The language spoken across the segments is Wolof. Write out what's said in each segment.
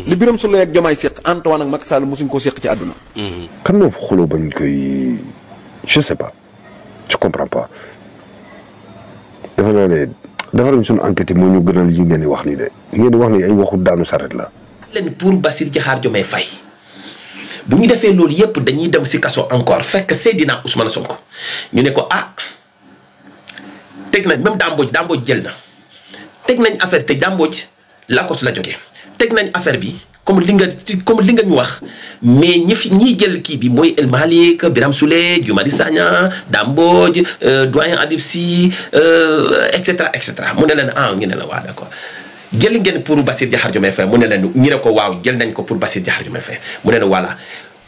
li Birame Souleye ak Diomaye séq Antoine ak Macky Sall mosuñ koo séq ci àdduna. kan moo fa xuloo bañ koy je sais pas je comprends pas dafa naa ne defaruñ suñu enquête yi moo ñu gënal yi ngeen di wax nii de li ngeen di wax nii ay waxu daanu saret la. leen pour Bassirou Diomaye Diakhar Faye bu ñu defee loolu yëpp dañuy dem si kaso encore fekk Seydina Ousmane Sonko ñu ne ko ah teg nañ même Dambodj jël na teg nañ affaire te Dambodj Lacoste la jógee teg nañ affaire bi comme li nga ñu wax mais ñi jël kii bi mooy El Malick Birame Souleye Guy Marius Sagna Dambodj doyen Habib Sy et cetera mu ne leen ñu ne la waa d'accord jël ngeen pour Bassirou Diomaye Diakhar Faye mu ne leen ñu ne ko waaw jël nañ ko pour Bassirou Diomaye Diakhar Faye mu ne leen voilà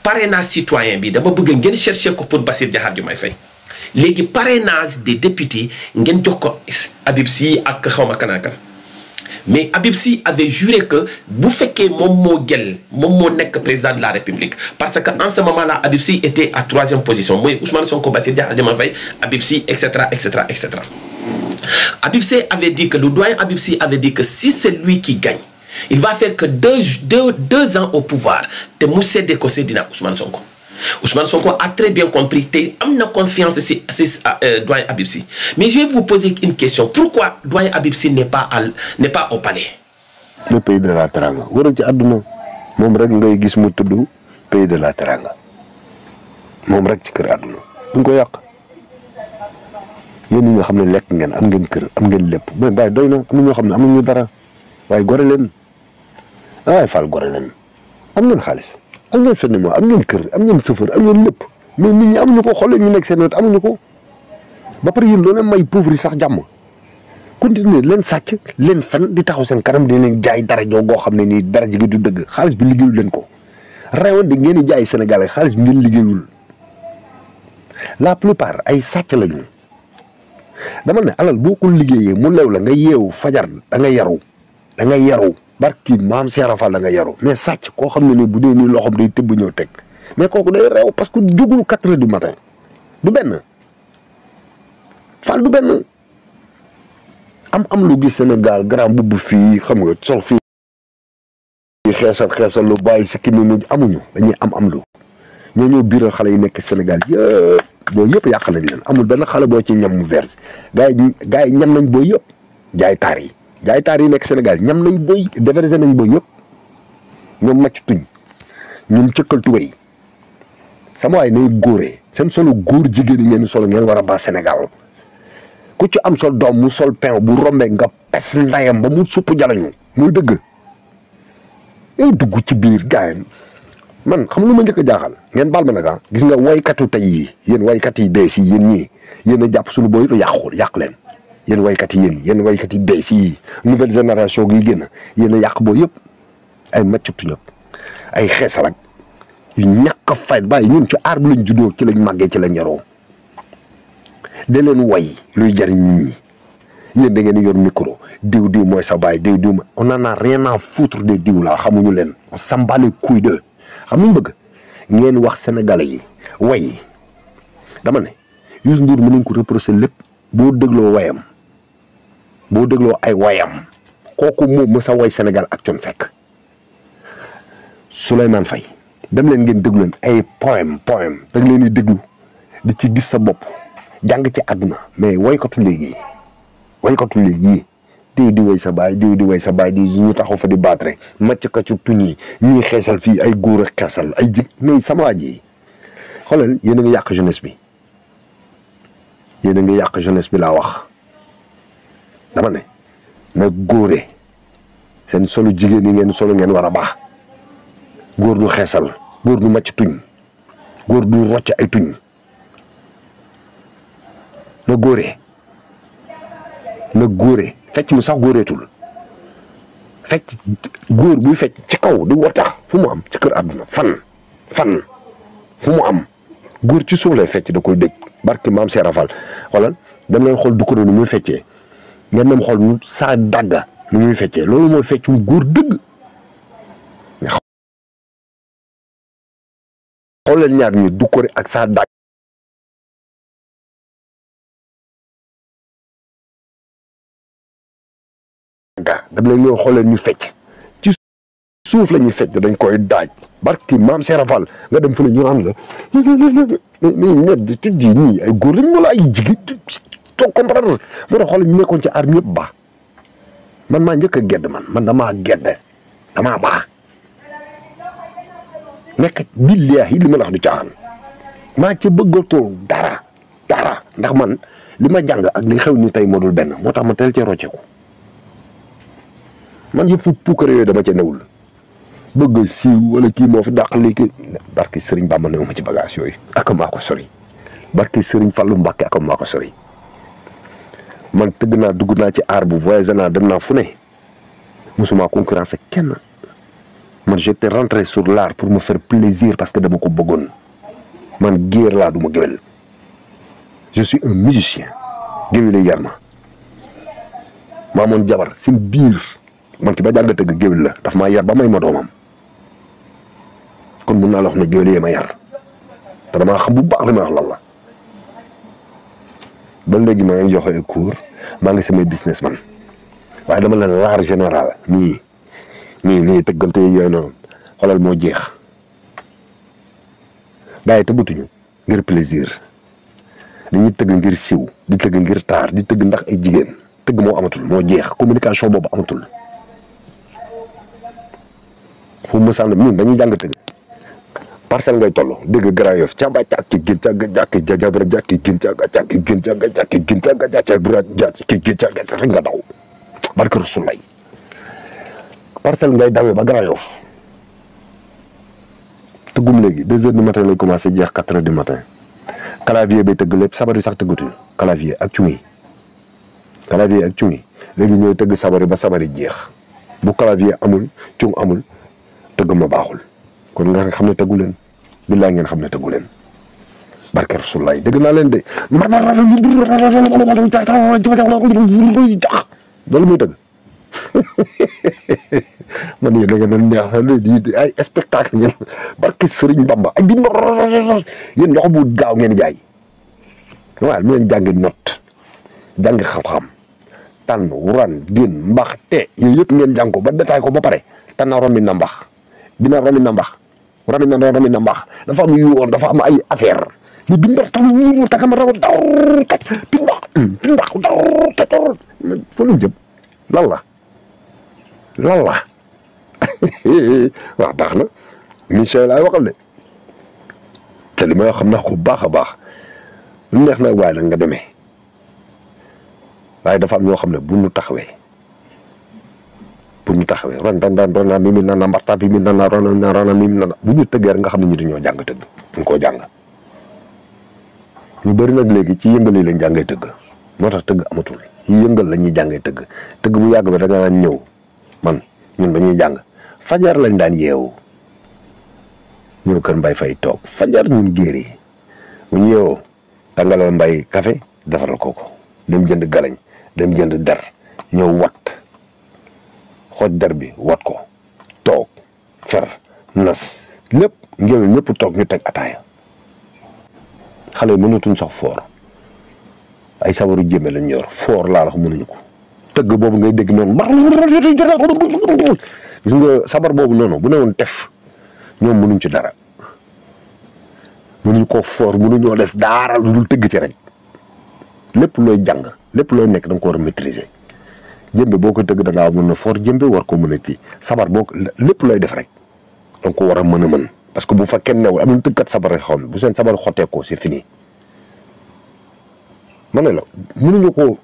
parrainage citoyen bi dama bëgg ngeen chercher ko pour Bassirou Diomaye Diakhar Faye léegi parrainage des députés ngeen jox ko Habib Sy ak xawma kan mais Habib Sy avait juré que bu fekkee moom moo nekk président de la République parce que en ce moment là Habib Sy était à 3e position mooy Ousmane Sonko Bassirou Diomaye Faye Habib Sy et cetera. Habib Sy avait dit que le doyen Habib Sy avait dit que si c'est lui qui gagne il va faire que deux ans au pouvoir te mu séddee ko Seydina Ousmane Sonko. Ousmane Sonko a très bien compris te am na confiance si doyen Habib Sy mais je vais vous poser une question pourquoi doyen Habib Sy n'est pas au palais. le pays de la Teranga waroon ci àdduna moom rek ngay gis mu tudd pays de la Teranga moom rek ci kër àdduna bu ko yàq yéen ñi nga xam ne lekk ngeen am ngeen kër am ngeen lépp mais bàyyi doy na am na ñoo xam ne amuñu dara waaye gore leen waaye Fall gore leen am ngeen xaalis. am ngeen fenn am ngeen kër am ngeen sëfër am ngeen lépp mais nit ñi amuñu ko xoolee ñu nekk seen wet amuñu ko ba pare yéen doon may pauvre yi sax jàmm continuer leen sàcc leen fen di taxaw seen kanam di leen jaay dara joo goo xam ne nii dara ji du dëgg xaalis bi liggéeyul leen ko rewoon di ngeen di jaay Sénégal xaalis bi ngeen liggéeyul la plupart ay sàcc lañu dama ne alal boo ko liggéeyee mu lew la nga yeewu fajar da nga yaru barki maam Cheikh Rafal da nga yaru mais sàcc koo xam ne ni bu dee nii loxoom day tëbb ñëw teg mais kooku day reew parce que jugul 4 heures du matin du benn Fall du benn am lu gis Sénégal grand bubb fii xam nga sol fii xeesal lu bàyyi si kimi mu amuñu dañuy am lu ñoo ñëw biiral xale yi nekk Sénégal yëpp boo yëpp yàq nañ leen amul benn xale boo ci ñam mu verse gars yi ñam nañ boo yëpp jaay taar yi nekk Sénégal ñam nañ booy déversé nañ booy yëpp ñoom macc tuñ ñoom cëkkal tubéy sama waay nay góoree seen solo góor jigéen yi ngeen solo ngeen war a baax Sénégal ku ci am sol doom mu sol pain bu rombee nga pes ndayam ba mu supp jalañu muy dëgg yow dugg ci biir gars yi man xam lu ma njëkk a jaaxal ngeen baal ma nag gis nga waykatu tey yi yéen waykat yi bees yi yéen ñii yéen a jàpp suñu booy yàq leen yéen waykat yi yéen waykat yi bees yi nouvelle génération gi génn yéen a yàq boo yëpp ay maccutu ñëpp ay xeesal ak yu ñàkk a fay bàyyi ñun ci aar bi lañ juddoo ci lañ màggee ci lañ yaroo de leen way luy jariñ nit ñi yéen da ngeen yor micro diw mooy sa baay diw ma on en a rien à foutre de diw laa xamuñu leen on s'en bat les couilles de xam nga bëgg ngeen wax sénégalais yi way dama ne Youssou Ndour mën nañ ko reprocher lépp boo dégloo wayam boo dégloo ay wayam kooku moom mësa way Sénégal ak Thione Seck Souleymane Faye dem leen ngeen déglu leen ay poème da nga leen di déglu di ci gis sa bopp jàng ci àdduna mais waykatu léegi diw di way sa baay diw di way sa baay di ñu taxaw fa di baatre macc ka ci tuñ yi ñuy xeesal fii ay góor ak xeesal ay jig mais sama waa ji xoolal yéen a ngi yàq jeunesse bi laa wax dama ne na góore seen solu jigéen yi ngeen solo ngeen war a baax góor du xeesal góor du macc tuñ góor du rocc ay tuñ na góore fecc mu sax góoreetul fecc góor buy fecc ci kaw di watax fu mu am ci kër àdduna fan fu mu am góor ci suuf lay fecc da koy dëj barki maam Cheikh Rafal xoolal dem leen xool Doucouré nu muy feccee ngeen dem xool mu saa dagga nu muy feccee loolu mooy feccum góor dëgg xool leen ñaar ñi Doucouré ak saa dagga dem leen ñoo xool leen ñu fecc ci suuf la ñuy fecc dañ koy daaj barki maam Serafal nga dem fu ne ñu naan la mais ñett tu dis ñii ay góor lañ wala ay jigéen toog comprendre moo tax xool ñu nekkoon ci arme yëpp baax man maa njëkk a gedd man damaa gedd damaa baax nekk billaahi li ma la wax du caaxaan maa ci bëggatoo dara ndax man li ma jàng ak li xew ni tey moo dul benn moo tax ma teel cee rocceeku man yëpp fu puukare yooyu dama ca newul bëgg siiw wala kii moo fi dàq lii kii barki Sëriñ Bamba newuma ci bagage yooyu ak maa ko sori barki Sëriñ Fallu Mbàkke ak maa ko sori man tëgg naa dugg naa ci aar bu voyagé naa dem naa fu ne musuma concurrence kenn man j'étais rentré sur l'art pour me faire plaisir parce que dama ko bëggoon man géer laa du ma géwél je suis un musicien géwél yar ma maa moon jabar sin biir man ki ba jàng tëgg géwél la daf maa yar ba may ma doomam kon mun naa la wax ne géwél yee ma yar te damaa xam bu baax li ma wax lan la ba léegi maa ngi joxe cours maa ngi samay business man waaye dama la l'art général nii tëggante yooyu noonu xoolal moo jeex gars yi tëggatuñu ngir plaisir dañuy tëgg ngir siw di tëgg ngir taar di tëgg ndax ay jigéen tëgg moo amatul moo jeex communication boobu amatul fu mu sànn ñun dañuy jàng tëgg parcelle ngay toll dégg Grand Yoff càmba càkki gin càgga jàkki jagabra jàkki gin càgga càkki gin càgga jàkki gin càgga jàkki gin càgga rek nga daw barke Rasulullah parcelle ngay dawee ba Grand Yoff tëggum léegi 2 heures du matin lay commencé jeex 4 heures du matin clavier bay tëgg lépp sabar yi sax tëggatuñu clavier ak cungi léegi ñooy tëgg sabar yi ba sabar yi jeex bu clavier amul cung amul tëgg ma baaxul kon nga xam ne tëggu leen billaay ngeen xam ne tëggu leen barke Rasulullah dégg naa leen de loolu muy tëgg man yéen da ngeen neex di ay spectacle ngeen barke Sëriñ Bamba ak di yéen loxo bu gaaw ngeen jaay waaw mu leen jàngi not jàngi xam-xam tànn wuran din mbax te yooyu yëpp ngeen jàng ko ba détaillé ko ba pare tànn romi na mbax dina romi na mbax romi na mbax dafa am yu woon dafa am ay affaire ni bindax tam mu takam raw daw tak bindax daw tator fa lu jëm lan la waaw baax na mission laay waxal de te li may xam naa ko baax a baax lu neex na waaye nag nga demee waaye dafa am ñoo xam ne bu ñu taxawee ron dan rona mi na mbarta bi mi na rona mi na bu ñu tëggee rek nga xam ne ñu dañoo jàng tëgg ñu koo jàng ñu bëri nag léegi ci yëngal yi lañ jàngee tëgg moo tax tëgg amatul yi yëngal la ñuy jàngee tëgg bu yàgg ba da nga naan ñëw man ñun dañuy jàng fajar lañ daan yeewu ñëw kër Mbay Fay toog fajar ñun géer yi bu ñu yeewoo tàngalal Mbay café defaral ko dem jënd galañ dem jënd der ñëw wat xooj der bi wat ko toog fer nas lépp ngéwél ñëpp toog ñu teg ataaya xale yi mënatuñ sax foor ay sabaru jéeme lañ yor foor laa la ko mënuñu ko tëgg boobu ngay dégg noonu gis nga sabar boobu noonu bu ne woon tef ñoom mënuñ ci dara mënuñ ko foor mënuñoo def daara lu dul tëgg ci rek lépp looy jàng lépp looy nekk da nga ko war a maîtriser jëmbe boo ko tëgg da ngaa mën na foor jëmbe war ko mën a kii sabar boo lépp looy def rek da nga ko war a mën parce que bu fa kenn newul am na tëggkat sabar rek xam bu seen sabar xottee ko c'est fini ma ne la mënuñu ko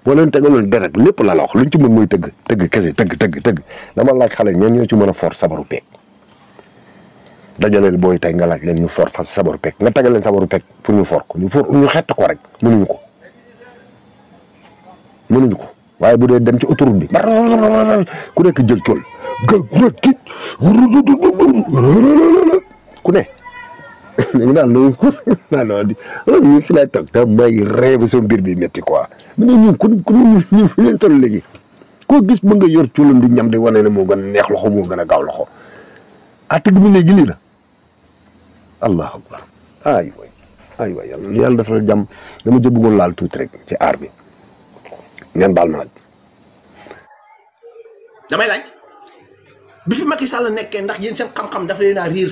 boo leen tegaloon deret lépp la wax luñ ci mën mooy tëgg kese tëgg dama laaj xale ñeen ñoo ci mën a for sabaru peeg dajaleel booy tey nga laaj leen ñu for fa sabaru peeg nga tegal leen sabaru peeg pour ñu for ko ñu xett ko rek mënuñu ko waaye bu dee dem ci autoroute bi ku nekk jël cool ku ne ñu daal ñu fi lay toog da may rêve sama mbir bi métti quoi mu ne ñun ñu fi leen toll léegi koo gis mën nga yor cuulam di ñam di wane ne moo gën a neex loxo moo gën a gaaw loxo tëgg mi léegi lii la allahu akbar ay waay yàlla dafa la jàmm dama jë bëggoon laal tuuti rek ci aar bi ngeen baal ma nag damay laaj bi fi Macky Sall nekkee ndax yéen seen xam-xam dafa leen a riir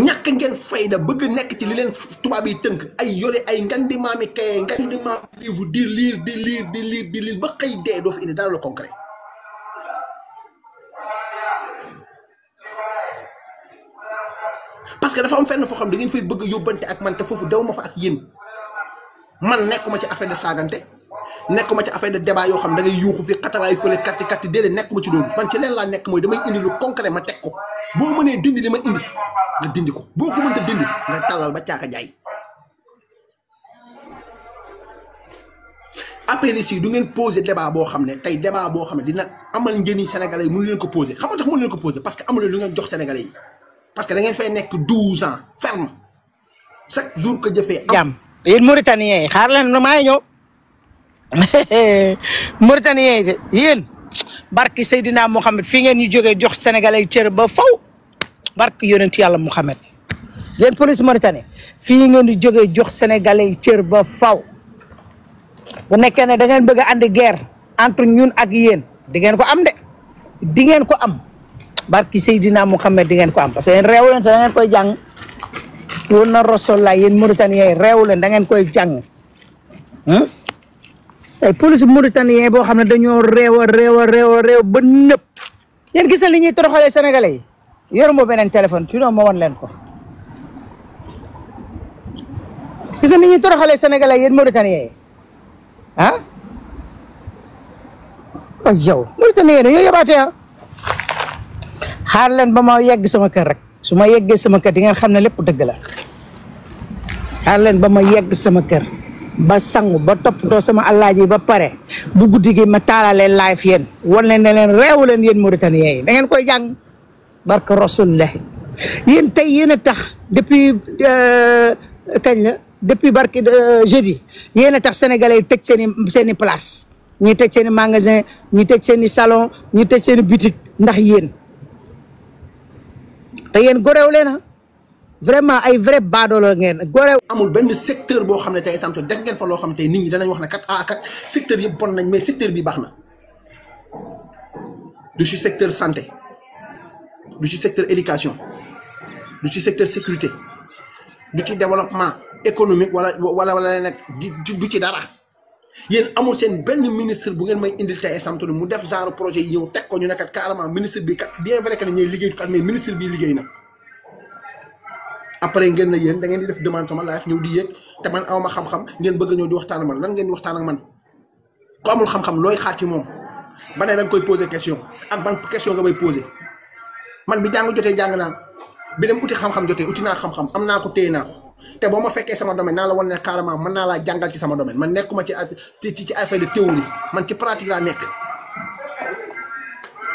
ñàkk ngeen fayda bëgg nekk ci li leen tubaab yi tënk ay yore ay ngandi maami kaye ngandi maami livre di lire ba xëy dee doo fi indi dara lu concret parce que dafa am fenn foo xam da ngeen fay bëgg yóbbante ak man te foofu dew ma fa ak yéen man nekkuma ci affaire de saagante nekkuma ci affaire de débat yoo xam da ngay yuuxu fi xatalaay fële katti déedéet nekkuma ci loolu man ci leen laa nekk mooy damay indi lu concret ma teg ko boo mënee dindi li ma indi nga dindi ko boo ko mënta dindi nga tàllal ba caaka jaay appel ici du ngeen poser débat boo xam ne tey débat boo xam ne dina amal njëriñ sénégalais yi mënu leen ko poser xam nga tax mënu leen ko poser parce que amul lu ngeen jox sénégalais yi parce que da ngeen fay nekk 12 ans ferme chaque jour que jëfee jàmm yéen Mauritaniens yi xaar leen maa ngi ñëw Mauritaniens yi de yéen barki Seydina Mohamed fii ngeen ñu jógee jox sénégalais yi cër ba faw barki yonent yàlla Mohamed yéen police Mauritanie fii ngeen di jógee jox sénégalais yi cër ba faw bu nekkee ne da ngeen bëgg a andi guerre entre ñun ak yéen di ngeen ko am de di ngeen ko am barki Seydina Mohamed di ngeen ko am parce que yéen réew leen sax da ngeen koy jàng woon na Rasulullah yéen Mauritaniens yi réew leen da ngeen koy jàng ay police Mauritanien boo xam ne dañoo réew ba nëpp yéen gis na li ñuy toroxalee sénégalais yi yor moo beneen téléphone sinon ma wan leen ko gis na li ñuy toroxalee sénégalais yéen Mauritanien yi ah waaw yow Mauritanien yi dañoo yabaatee ah xaar leen ba ma yegg sama kër rek su ma yeggee sama kër di ngeen xam ne lépp dëgg la xaar leen ba ma yegg sama kër ba sangu ba toppatoo sama alaaji ba pare bu guddi gi ma taalalee live yéen wan leen ne leen réewu leen yéen Mauritaniens yi da ngeen koy jàng barke Rasulullah yéen tey yéen a tax depuis kañ la depuis barke jeudi yéen a tax sénégalais yi tëj seen i place ñuy tëj seen i magasin ñuy tëj seen i salon ñuy tëj seen i boutique ndax yéen te yéen goreew leen vraiment ay vrai baadoolo ngeen goreew amul benn secteur boo xam ne tey exemple def ngeen fa loo xam ne tey nit ñi danañ wax ne kat secteur yëpp bon nañ mais secteur bi baax na du ci secteur santé du ci secteur éducation du ci secteur sécurité du ci développement économique wala nag du ci dara yéen amul seen benn ministre bu ngeen may indil tey exemple mu def genre projet yi ñëw teg ko ñu ne kat carrément ministre bi kat bien vrai que ne ñooy liggéey kat mais ministre bi liggéey na. après ngeen na yéen da ngeen di def demande sama live ñëw di yéeg te man awma xam-xam ngeen bëgg ñëw di waxtaan ak man lan ngeen di waxtaan ak man ko amul xam-xam looy xaar ci moom ba ne da nga koy poser question ak ban question nga may poser man bi jàng jotee jàng naa bi dem uti xam-xam jotee uti naa xam-xam am naa ko téye naa ko te boo ma fekkee sama domaine naa la wan ne carrément mën naa laa jàngal ci sama domaine man nekkuma ci affaire de théorie man ci pratique laa nekk.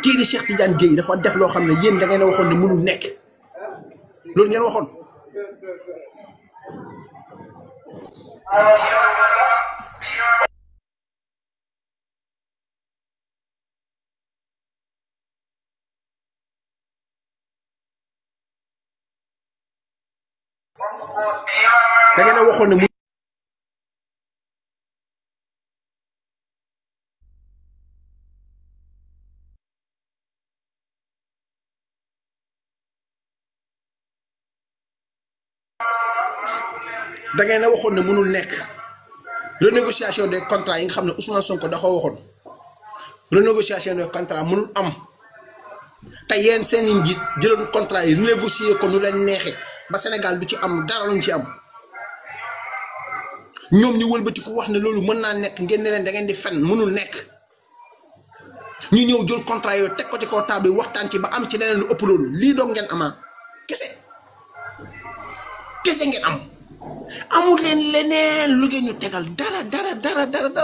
kii di Cheikh Tidiane Dièye dafa def loo xam ne yéen da ngeen a waxoon ne mënul nekk loolu ngeen waxoon. da ngeen a waxoon ne da ngeen a waxoon ne mënul nekk renégociation des contrats yi nga xam ne Ousmane Sonko da ko waxoon renégociation des contrats mënul am te yéen seen i njiit jëloon contrat yi négocier ko nu leen neexee ba Sénégal du ci am dara luñ ci am ñoom ñu wëlbati ko wax ne loolu mën naa nekk ngeen ne leen da ngeen di fen mënul nekk ñu ñëw jël contrat yooyu teg ko ci kaw table yi waxtaan ci ba am ci leneen lu ëpp loolu lii doog ngeen amaa kese ngeen am. amul leen leneen lu ngeen ñu tegal dara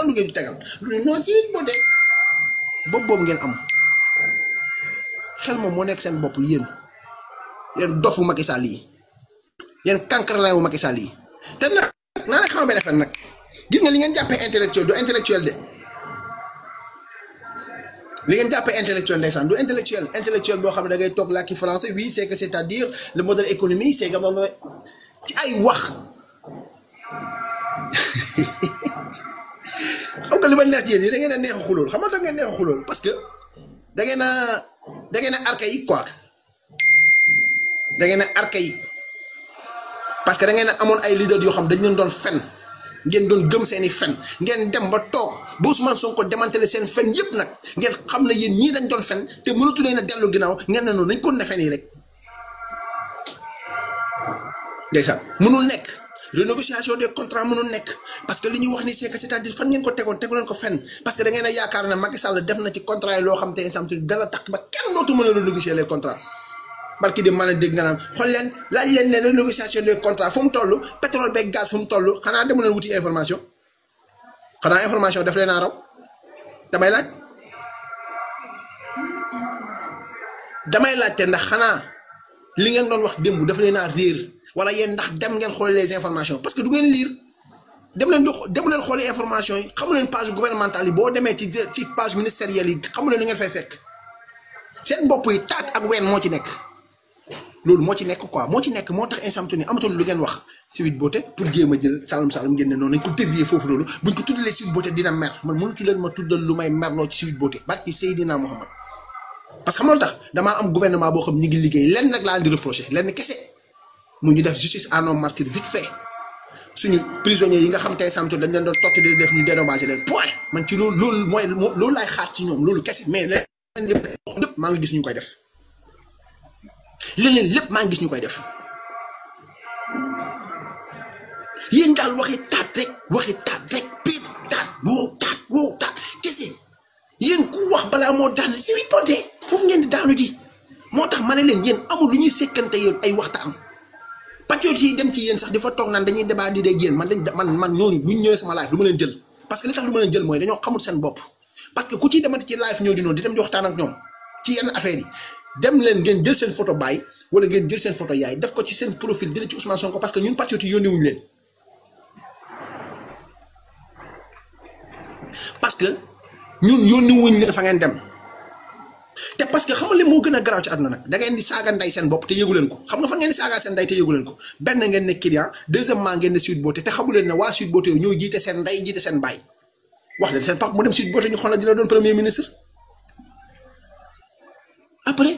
lu ngeen ñu tegal lu non si boo de boobu ngeen am xel moom moo nekk seen bopp yéen dofu Macky Sall yi yéen kankaralaayu Macky Sall yi te nag naa la xamal benn affaire nag gis nga li ngeen jàppee intellectuel du intellectuel de li ngeen jàppee intellectuel ndeysaan du intellectuel boo xam ne da ngay toog làkki français oui c'est que c'est-à-dire le modèle économique c'est que ci ay wax xam nga li ma neex ci yéen da ngeen a neex a xulool xam nga da ngeen neex a xulool parce que da ngeen a archaïque quoi da ngeen a archaïque parce que da ngeen a amoon ay leader yoo xam dañ leen doon fen ngeen doon gëm seeni fen ngeen dem ba toog ba Ousmane Sonko démantelé seen fen yëpp nag ngeen xam ne yéen ñii dañ doon fen te mënatu leen a dellu ginnaaw ngeen ne noonu nañ ko ne fen yi rek ndeysaan mënul nekk renégociation des contrats mënul nekk parce que li ñuy wax ni c'est-à-dire fan ngeen ko tegoon tegu leen ko fen parce que da ngeen a yaakaar ne Macky Sall def na ci contrat yi loo xam te exemple dana tax ba kenn dootu mën a renégocier les contrats barki de mën a dégg nga naan xool leen laaj leen ne renégociation des contrats fu mu toll pétrole beeg gaz fu mu toll xanaa demu leen wuti information xanaa information daf leen a raw damay laajte ndax xanaa li ngeen doon wax démb daf leen a réer wala yéen ndax dem ngeen xool les informations parce que du ngeen lire dem leen xooli information yi xamu leen page gouvernementale yi boo demee ci page ministérielle yi xamu leen li ngeen fay fekk seen bopp yi taat ak ween moo ci nekk loolu moo ci nekk quoi moo ci nekk moo tax instant ni amatul lu ngeen wax Sweet Beauté pour jéem a jël Saloum ngeen ne noonu nañ ko dévier foofu loolu buñ ko tuddalee Sweet Beauté dina mer man mënatu leen ma tuddal lu may merloo ci Sweet Beauté barki Seydina Mohamed parce que xam nga lu tax damaa am gouvernement boo xam ñi ngi liggéey lenn nag laa leen di reproché lenn kese mu ñu def justice à nos martyrs vite fait suñu prisonniers yi nga xam tey samto dañ leen doon totti di def ñu dédommagé leen point man ci loolu mooy loolu laay xaar ci ñoom loolu kese mais leneen lépp maa ngi gis ñu koy def leneen lépp maa ngi gis ñu koy def yéen daal waxi taat rek piip taat wow taat kese yéen ku wax balaa moo daan Sweet Beauté foofu ngeen di daanu ji moo tax ma ne leen yéen amul lu ñuy sekkante yéen ay waxtaan patriote yi dem ci yéen sax dafa toog naan dañuy débat di dégg yéen man ñooñu buñ ñëwee sama live du ma leen jël parce que li tax du ma leen jël mooy dañoo xamul seen bopp parce que ku ciy demati ci live ñoo di noonu di dem di waxtaan ak ñoom ci yenn affaire yi dem leen ngeen jël seen photo baay wala ngeen jël seen photo yaay def ko ci seen profil dina ci Ousmane Sonko parce que ñun patriote yi yónni wuñu leen parce que ñun yónni wuñ leen fa ngeen dem te parce que xam nga li moo gën a garaaw ci àdduna nag da ngeen di saaga nday seen bopp te yëgu leen ko xam nga fa ngeen di saaga seen nday te yëgu leen ko benn ngeen ne client deuxièmement ngeen ne Sweet Beauté te xamu leen ne waa Sweet Beauté ñoo jiite seen nday jiite seen baay wax leen seen papa mu dem Sweet Beauté ñu xool na dina doon premier ministre après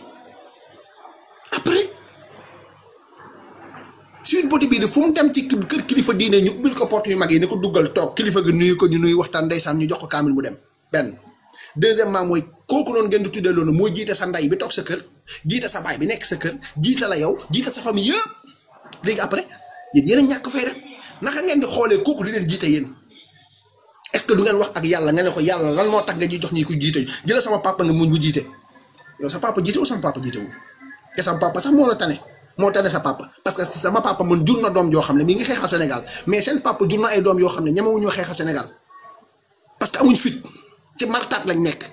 Sweet Beauté bii de fu mu dem ci kër kilifa diine ñu ubbil ko porte yu mag yi ne ko duggal toog kilifa gi nuyu ko ñu nuyu waxtaan ndeysaan ñu jox ko kaamil mu dem benn deuxièmement mooy kooku noonu ngeen di tuddee loolu mooy jiite sa nday bi toog sa kër jiite sa baay bi nekk sa kër jiite la yow jiite sa famille yëpp léegi après yéen a ñàkk fay rek naka ngeen di xoolee kooku di leen jiite yéen est-ce que du ngeen wax ak yàlla nga ne ko yàlla lan moo tax nga ñuy jox ñi ko jiite jëla sama papa nga muñ bu jiite yow sa papa jiite wu sama papa jiite wu te sama papa sax moo la tane moo tane sa papa parce que si sama papa man jur na doom yoo xam ne mi ngi xeexal Sénégal mais seen papa jur na ay doom yoo xam ne ñemewuñoo xeexal Sénégal parce que amuñ fit ci martaat lañ nekk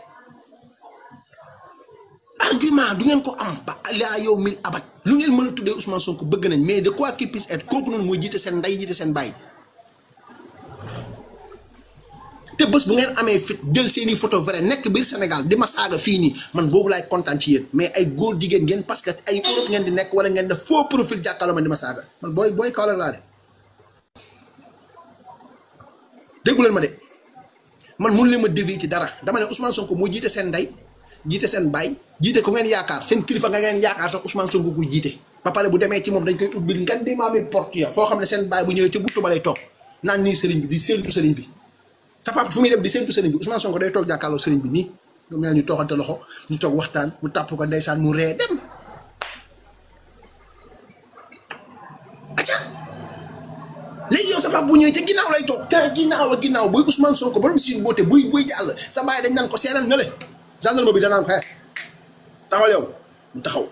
argument du ngeen ko am ba laa yow mil abat lu ngeen mën a tuddee Ousmane Sonko bëgg nañ mais de quoi qu'il puisse être kooku noonu mooy jiite seen nday jiite seen baay te bés bu ngeen amee fit jël seeni photo vrai nekk biir Sénégal di ma saaga fii nii man boobu laay kontaan ci yéen mais ay góor jigéen ngeen parce que ay Europe ngeen di nekk wala ngeen def faux profil jàkkaarloo man di ma saaga man booy Kaolack laa de déggu leen ma de man mun leen ma dévier ci dara dama ne Ousmane Sonko moo jiite seen ndey jiite seen baay jiite ko ngeen yaakaar seen kilifa nga ngeen yaakaar sax Ousmane Sonko ko jiite ba pare bu demee ci moom dañ koy ubbil nga dimaami porte ya foo xam ne seen baay bu ñëwee ca buttu ba lay toog naan nii sëriñ bi di séentu sëriñ bi sa papa fu muy dem di séentu sëriñ bi Ousmane Sonko day toog jàkkaarloo sëriñ bi nii ñoom ñaar ñu toogante loxo ñu toog waxtaan mu tàpp ko ndeysaan mu ree dem acca léegi yow sa papa bu ñëwee ca ginnaaw lay toog ca ginnaaw buy Ousmane Sonko borom Sweet Beauté buy jàll sa baay dañ naan ko seeral na le gendarme bi danaan ko taxawal yow mu taxaw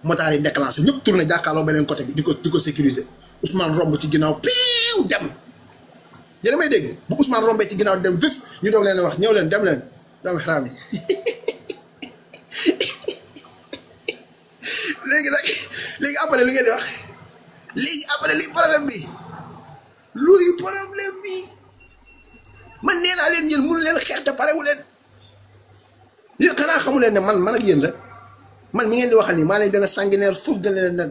motaar yi déclenché ñëpp tourné jàkkaarloo beneen côté bi di ko sécuriser Ousmane romb ci ginnaaw piiw dem yéen a may dégg bu Ousmane rombee ci ginnaaw dem vif ñu doog leen wax ñëw leen dem leen doomu xaraam yi léegi après li ngeen di wax léegi après li problème bi luy problème bi man nee naa leen yéen mënu leen xeex te parewu leen yéen xanaa xamu leen ne man ak yéen la man mi ngeen di waxal nii maa leen gën a sanguinaire foofu gën leen na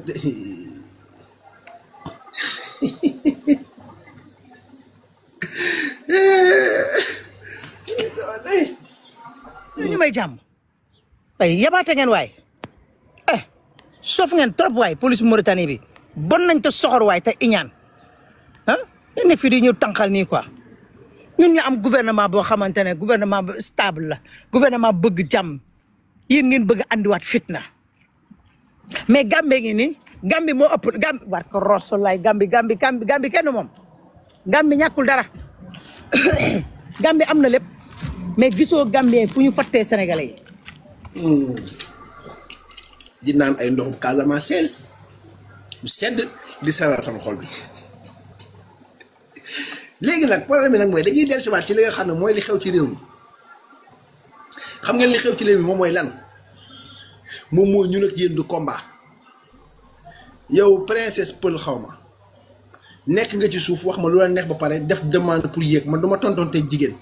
may jàmm waaye yabaate ngeen waay soof ngeen trop waay police Mauritanie bi bon nañ te soxor waay te iñaan ñu nekk fii di ñu tànqal nii quoi ñun ñu am gouvernement boo xamante ne gouvernement bu stable la gouvernement bëgg jàmm yéen ngeen bëgg andiwaat fitna mais Gambie ngi nii Gambie moo ëpp Gambie war ko rosolaay Gambie kenn moom Gambie ñàkkul dara Gambie am na lépp mais gisoo Gambien fu ñu fattee sénégalais yi. di naan ay ndoxum Casamance bu sedd di seral sama xol bi léegi nag problème bi nag mooy dañuy dellusiwaat ci li nga xam ne mooy li xew ci réew mi xam ngeen li xew ci réew mi moom mooy lan moom mooy ñun ak yéen du combat yow princesse Peul xaw ma nekk nga ci suuf wax ma lu la neex ba pare def demande pour yéeg man du ma tontonteeg jigéen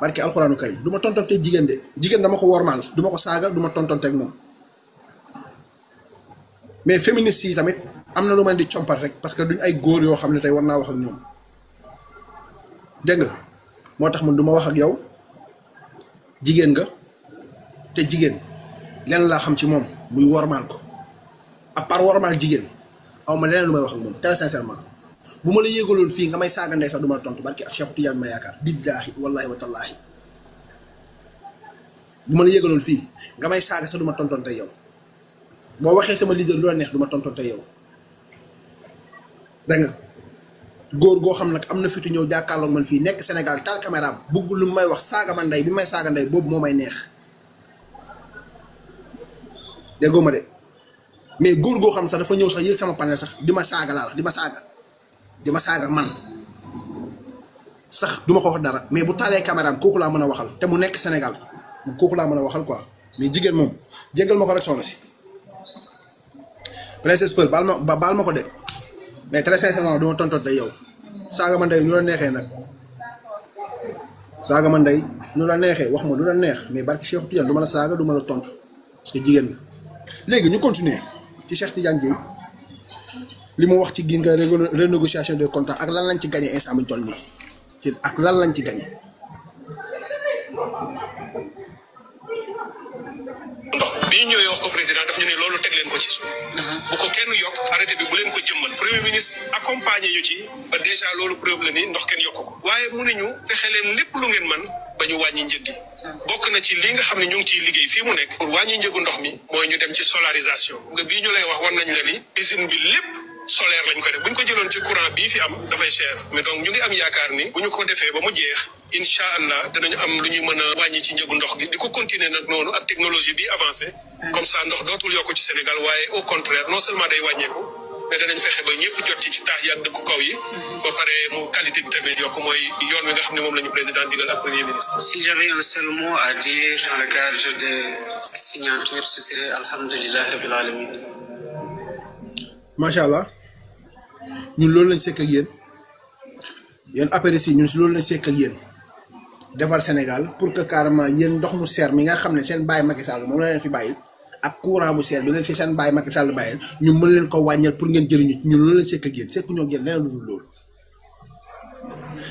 barke alxuraanu karim du ma tontonteeg jigéen de jigéen dama ko wormaal du ma ko saaga du ma tontonteeg moom mais féministes yi tamit am na lu ma di compal rek parce que duñ ay góor yoo xam ne tey war naa wax ak ñoom dégg nga moo tax man du ma wax ak yow jigéen nga te jigéen lenn laa xam ci moom muy wormaal ko à part wormaal jigéen aw ma leneen lu may wax ak moom très sincèrement bu ma la yéegaloon fii nga may saaga ndey sax du ma la tontu barki Cheikh Tidiane ma yaakaar billaahi wallaahi wa tallaahi bu ma la yéegaloon fii nga may saaga sax du ma tontonte yow boo waxee sama leader lu la neex du ma tontonte yow dégg nga góor goo xam nag am na fitu ñëw jàkkaarloog man fii nekk Sénégal taal caméraam bëgg lu may wax saaga ma ndey bi may saaga ndey boobu moo may neex déggoo ma de mais góor goo xam sax dafa ñëw sax yëg sama panel sax di ma saaga laa di ma saaga man sax du ma ko wax dara mais bu taalee caméraam kooku laa mën a waxal te mu nekk Sénégal moom kooku laa mën a waxal quoi mais jigéen moom jéggal ma ko rek soxna si princesse Peul baal ma ko de mais très sincèrement du ma tonton day yow saaga ma ndey nu la neexee nag saaga ma ndey nu la neexee wax ma lu la neex mais barki Cheikh Tidiane du ma la saaga du ma la tontu parce que jigéen nga léegi ñu continuer ci Cheikh Tidiane Dièye li mu wax ci gis nga renégociation des contrats ak lan lañ ci gagné instant bu ñu toll nii ci ak lan lañ ci gagné. ndox bi ñu ñëwee wax ko président daf ñu ne loolu teg leen ko ci suuf. bu ko kenn yokk arrêté bi bu leen ko jëmmal. premier ministre accompagné ñu ci ba déjà loolu preuve la ni ndox kenn yokk ko. waaye mu ne ñu fexe leen lépp lu ngeen mën ba ñu wàññi njëg gi. bokk na ci li nga xam ne ñu ngi ciy liggéey fii mu nekk. pour wàññi njëgu ndox mi mooy ñu dem ci solarisation. nga bii ñu lay wax war nañ la ni usine bi lépp solaire lañ ko def bu ñu ko jëloon ci courant bii fi am dafay cher mais donc ñu ngi am yaakaar ni bu ñu ko defee ba mu jeex incha allah danañu am lu ñu mën a wàññi ci njëgu ndox gi di ko continuer nag noonu ak technologie bi avancé comme ça ndox dootul yokku ci Sénégal waaye au contraire non seulement day wàññeeku mais danañ fexe ba ñëpp jot ci taax yi ak dëkku kaw yi ba pare mu qualité bi tamit yokk mooy yoon wi nga xam ne moom la ñu président digal ak premier ministre. Si j'avais un seul mot à dire dans le cadre de signature ce serait alhamdulillah rabbil alamin. macha allah ñun loolu lañ sekk ak yéen appareils yi ñun si loolu lañ sekk ak yéen defar Sénégal pour que carrément yéen ndox mu seer mi nga xam ne seen bàyyi Macky Sall moom la leen fi bàyyil ak courant bu seer bi leen fi seen bàyyi Macky Sall bàyyil ñu mën leen ko wàññal pour ngeen jëriñu ñun loolu lañ sekk ak yéen sekk ñoo ak yéen leneen lu dul loolu.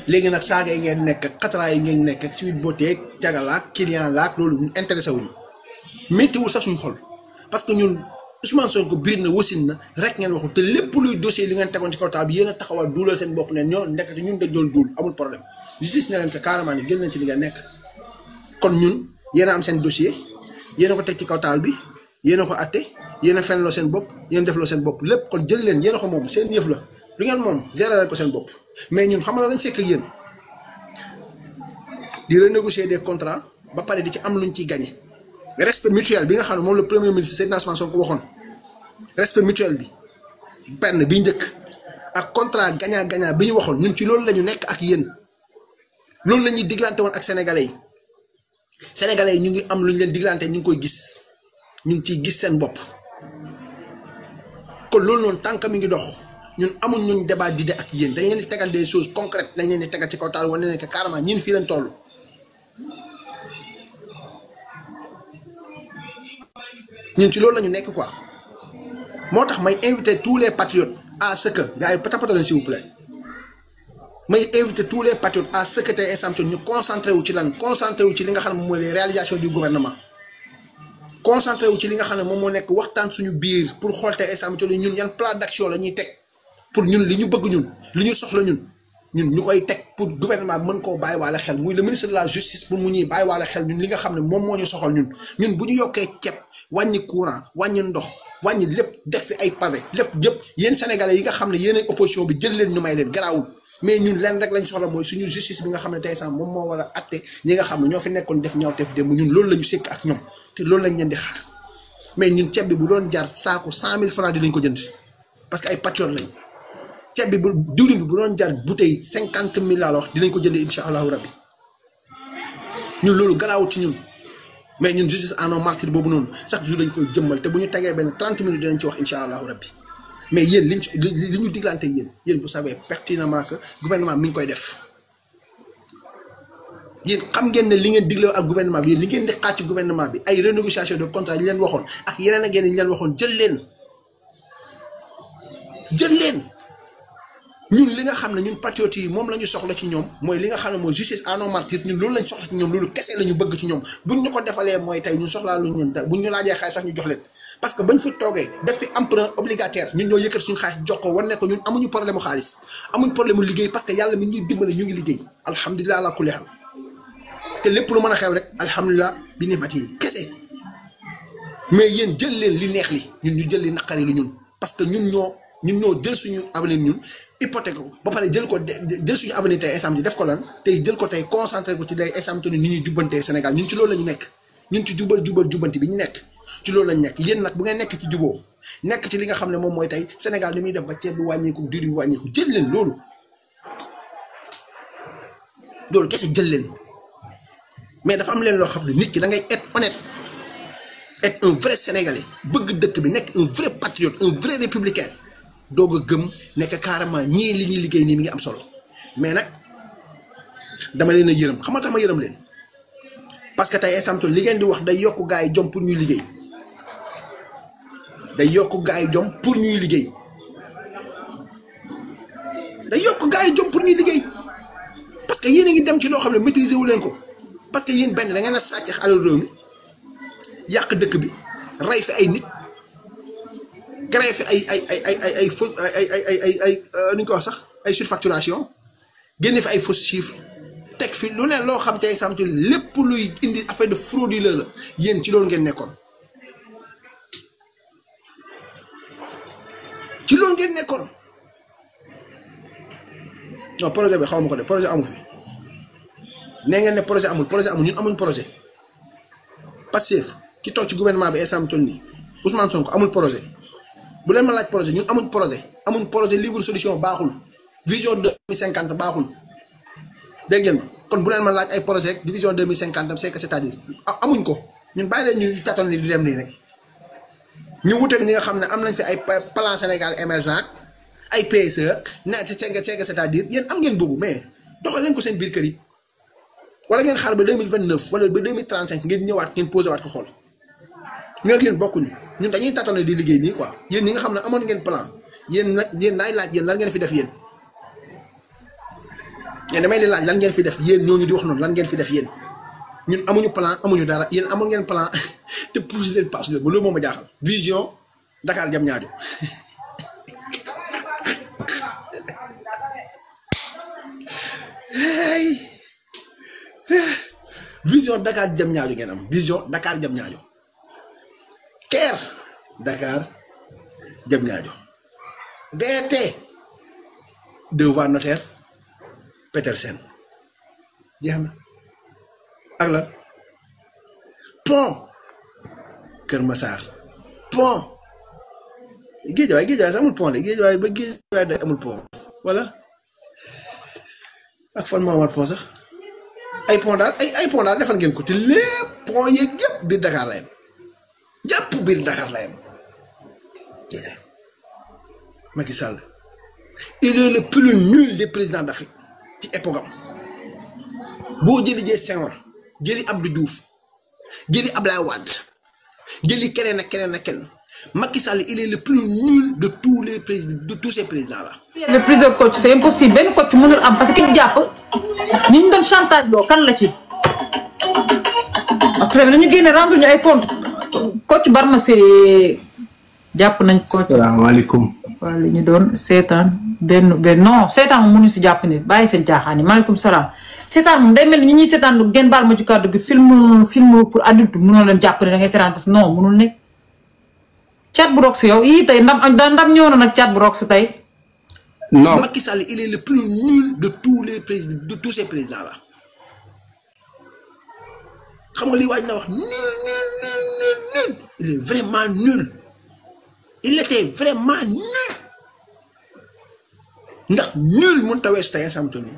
léegi nag saaga yi ngeen nekk xataraa yi ngeen nekk ak suite beauté cagalaak client laak loolu ñun intéressé wuñu méttiwul sax suñu xol parce que ñun Ousmane Sonko biir na wasin na rek ngeen waxul te lépp luy dossier li ngeen tegoon ci kaw taal bi yéen a taxawal duulal seen bopp ne ñoo ndekete ñun dañ doon duul amul problème justice ne leen que carrément ni génn nañ ci li ngeen nekk kon ñun yéen a am seen dossier yéen a ko teg ci kaw taal bi yéen a ko atte yéen a fenloo seen bopp yéen defloo seen bopp lépp kon jël leen yéen a ko moom seen yëf la lu ngeen moom gérer leen ko seen bopp mais ñun xam nga lañ sekk ak yéen di renégocier des contrats ba pare di ci am luñ ciy gagné respect mutuel bi nga xam ne moom le premier ministre Seydina Ousmane Sonko waxoon respect mutuel bi benn bi njëkk ak contrat gagnant gagnant bi ñu waxoon ñun ci loolu la ñu nekk ak yéen loolu la ñuy diglante woon ak sénégalais yi ñu ngi am lu ñu leen diglante ñu ngi koy gis ñu ngi ciy gis seen bopp kon loolu noonu tànk mi ngi dox ñun amuñ ñun débat d'idée ak yéen dañ leen di tegal des choses concrètes dañ leen di tegal ci kaw taal wane ne que carrément ñun fii leen toll. ñun ci loolu la ñu nekk quoi moo tax may inviter tous les patriotes à ce que gars yi tapatoo leen s'il vous plaît may inviter tous les patriotes à ce que tey instant ñu concentré wu ci lan concentré wu ci li nga xam ne mooy les réalisations du gouvernement concentré wu ci li nga xam ne moom moo nekk waxtaan suñu biir pour xool tey instant ñun yan plan d'action la ñuy teg pour ñun li ñu bëgg ñun li ñu soxla ñun ñu koy teg pour gouvernement bi mën koo bàyyi waale xel muy le ministre de la justice pour mu ñuy bàyyi waale xel ñun li nga xam ne moom moo ñu soxal ñun bu ñu yokkee ceeb wàññi courant wàññi ndox wàññi lépp def fi ay pavé lépp yëpp yéen sénégalais yi nga xam ne yéen opposition bi jël leen ñu may leen garaawul mais ñun leen rek lañ soxla mooy suñu justice bi nga xam ne tey sax moom moo war a atte ñi nga xam ne ñoo fi nekkoon def ñaawteef démb ñun loolu la ñu sekk ak ñoom te loolu lañ leen di xaar mais ñun ceeb bi bu doon jar saako 100 000 francs dinañ ko jënd parce que ay patriote lañ ceeb bi bu diwlin bi bu doon jar bouteille 50 000 laa la wax dinañ ko jënd incha allahu rabbi ñun loolu garaawul ci ñun mais ñun justice en non martyr boobu noonu chaque jour dañ koy jëmmal te bu ñu tegee benn 30 minutes dinañ ci wax incha allahu rabbi mais yéen li ñu diglante yéen vous savez pertinemment que gouvernement mi ngi koy def yéen xam ngeen ne li ngeen digle ak gouvernement bi yéen li ngeen di xaar ci gouvernement bi ay renégociation de contrat yi leen waxoon ak yeneen ak yeneen yi leen waxoon jël leen ñun li nga xam ne ñun patriotes yi moom la ñu soxla ci ñoom mooy li nga xam ne mooy justice à non martyrs ñun loolu lañ soxla ci ñoom loolu kese la ñu bëgg ci ñoom buñ ñu ko defalee mooy tey ñun soxlaa lu ñun buñ ñu laajee xaalis sax ñu jox leen parce que bañ fi toogee def fi emprunt obligataire ñun ñoo yëkkat suñu xaalis jox ko war ne ko ñun amuñu problème mu xaalis amuñ problème mu liggéey parce que yàlla mi ñuy dimbale ñu ngi liggéey alhamdulilah ala kulli xaal te lépp lu mën a xew rek alhamdulilah bi nimat yi kese mais yéen jël leen li neex li ñun ñu jël li naqari li ñun parce que ñun ñoo jël suñu avenir ñun hypothèque ko ba pare jël suñu avenir tey instant bi def ko lan tey jël ko tey concentré ko ci day instant ni ñuy jubbantee Sénégal ñun ci loolu la ñu nekk ñun ci jubbanti bi ñu nekk ci loolu lañ nekk yéen nag bu ngeen nekk ci juboo nekk ci li nga xam ne moom mooy tey Sénégal ni muy def ba ceeb bi wàññeeku diir bi wàññeeku jël leen loolu kese jël leen mais dafa am leen loo xam ne nit ki da ngay être honnête être un vrai Sénégalais bëgg dëkk bi nekk un vrai patriote un vrai républicain doog a gëm nekk carrément ñii li ñuy liggéey nii mi ngi am solo mais nag dama leen a yërëm xam nga tax ma yërëm leen parce que tey instant li ngeen di wax day yokk gaa yi jom pour ñuy liggéey day yokk gaa yi jom pour ñuy liggéey parce que yéen a ngi dem ci loo xam ne maîtriser wu leen ko parce que yéen benn da ngeen a sàcc alal réew mi yàq dëkk bi rey fi ay nit. créé fi ay faux nu ñu ko wax sax ay surfacturation génne fi ay faux chiffres teg fi lu ne loo xam tey samti lépp luy indi affaire de fraude la yéen ci loolu ngeen nekkoon non projet bi xaw ma ko de projet amu fi nee ngeen ne projet amul ñun amuñ projet Pastef ki toog ci gouvernement bi instant toll nii Ousmane Sonko amul projet. bu leen ma laaj projet ñun amuñ projet livre solution baaxul vision 2050 baaxul dégg ngeen ma kon bu leen ma laaj ay projet vision 2050 c'est que c'est-à-dire amuñ ko ñun bàyyi leen ñu tatoon ni di dem nii rek ñu wuteeg ñi nga xam ne am nañ fi ay plan Sénégal émergent ay PSE na c'est que c'est-à-dire yéen am ngeen boobu mais doxal leen ko seen biir kër yi wala ngeen xaar ba 2029 wala ba 2035 ngeen ñëwaat ngeen posé waat ko xool ñoo ak yéen bokkuñu ñun dañuy tâtonner di liggéey nii quoi yéen ñi nga xam ne amoon ngeen plan yéen laay laaj yéen lan ngeen fi def yéen damay di laaj lan ngeen fi def yéen ñooñu di wax noonu lan ngeen fi def yéen ñun amuñu plan amuñu dara yéen amoon ngeen plan te pousse leen passe leen ba loolu moo ma jaaxal vision Dakar Diamniadio vision Dakar Diamniadio ngeen am vision Dakar Diamniadio Caire Dakar Diamniadio DT devoir notaire Petersen jeex na ak la pont Kër Massar pont Guédiawaye sax amul pont de Guédiawaye ba Guédiawaye day amul pont wala ak fan moo war pont sax ay pont daal ay pont daal defal ngeen ko te lépp pont yeeg yëpp biir Dakar la yem jàpp biir Dakar la yem Macky Sall il est le plus nul des présidents d'Afrique ci époque am boo jëli Senghor jëli Abdou Diouf jëli Ablaye Wade jëli keneen ak keneen Macky Sall il est le plus nul de tous les présidents, de tous ces présidents là. Le plusieurs coachs c'est impossible benn coach mënul am parce que ñu jàpp ñi ñu doon chantage loo kan la ci parce que nañu génne rendre ñu ay compte coach Barma c'est jàpp nañ coach. Salaamaaleykum. waaw li ñu doon seetaan benn non seetaan moom mënuñu si jàpp ne bàyyi seen caaxaan yi maaleykum salaam seetaan moom day mel ni ñi ñuy seetaan lu gën baal ma ci kàddu gi film pour adulte mënoo leen jàpp ne da ngay seetaan parce que non mënul nekk chat bu rox yow yii tey ndam ñëw na nag chat bu rox tey. Non. Macky Sall il est le plus nul de tous les présidents, de tous ces présidents là. Xam nga li waaj na wax nul. Il est vraiment nul. Il était vraiment nul. Ndax nul mun ta weesu tey samtuni.